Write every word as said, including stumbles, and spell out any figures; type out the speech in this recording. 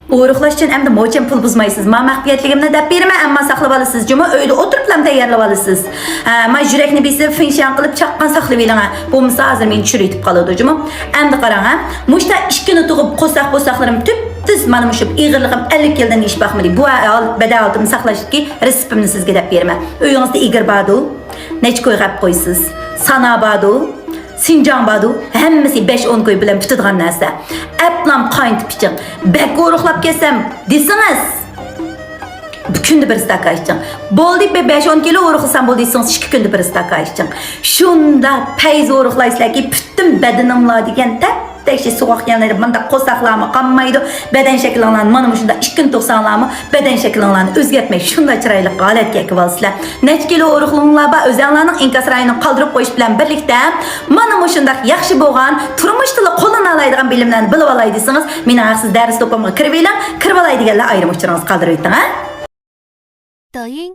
ئورۇقلاش ئۈچۈن ئەمدى موچەن پۇل بۇزمايسىز. ما مەخپىيەتلىكىمنى دەپ بېرىمەن، ئەمما ساقلىۋالىسىز جۇمۇ، ئۆيدە ئولتۇرۇپلا تەييارلىۋالىسىز. ھە، ما يۈرەكنى بېسىپ، فىنشياڭ قىلىپ، چاققان ساقلىۋېلىڭ ھە. بولمىسا ھازىر مېنى چۈشۈرۈۋېتىپ قالىدۇ جۇمۇ. ئەمدى قاراڭ ھە، مۇشتا ئىككى كۈنى تۇغۇپ قورساق بوساقلىرىم تۈپتۈز، مانا مۇشۇ ئېغىرلىقىم ئەللىك كىلودىن ئېشىپ باقمىدى. بۇ ھال-، بەدەن ھالىتىمنى ساقلاشتىكى رېتسېپىمنى سىزگە دەپ بېرىمەن. ئۆيىڭىزدە ئېگىر باردۇ، نەچچە كوي قىلىپ قويىسىز. سانا باردۇ، سىنجاڭ باردۇ، ھەممىسى بەش ئون كوي بىلەن پۈتىدىغان نەرسە. ئەپلام قاينىتىپ ئىچىڭ. بەك ئورۇقلاپ كەتسەم دېسىڭىز، بىر كۈندە بىر ستاكان ئىچىڭ. بولدى، بىر بەش ئون كىلو ئورۇقلىسام بولدى دېسىڭىز، ئىككى كۈندە بىر ستاكان ئىچىڭ. شۇنداق پەيز ئورۇقلايسىلەركى، پۈتۈن بەدىنىڭلار دېگەن تەپ تەكشى سوغۇق يەرلەردە مۇنداق قورساقلارمۇ قانمايدۇ. بەدەن شەكلىڭلارنى مانا مۇشۇنداق ئىككى كۈن تۇرساڭلارمۇ، بەدەن شەكلىڭلارنى ئۆزگەرتمەي، شۇنداق چىرايلىق ھالەتكە ئەكىۋالىسىلەر. نەچچە كىلو ئورۇقلۇقۇڭلار بار، ئۆزەڭلارنىڭ ئىنكاس رايونىنى قالدۇرۇپ قويۇش بىلەن بىرلىكتە، مانا مۇشۇنداق ياخشى بولغان، تۇرمۇشتىلا قوللىنالايدىغان بىلىملەرنى بىلىۋالاي دېسىڭىز، مېنىڭ ھەقسىز دەرس دوكامغا كىرىۋېلىڭ، كىرىۋالاي دېگەنلەر ئايرىم ئۇچۇرىڭىزنى قالدۇرۇۋېتىڭ ھە. 抖音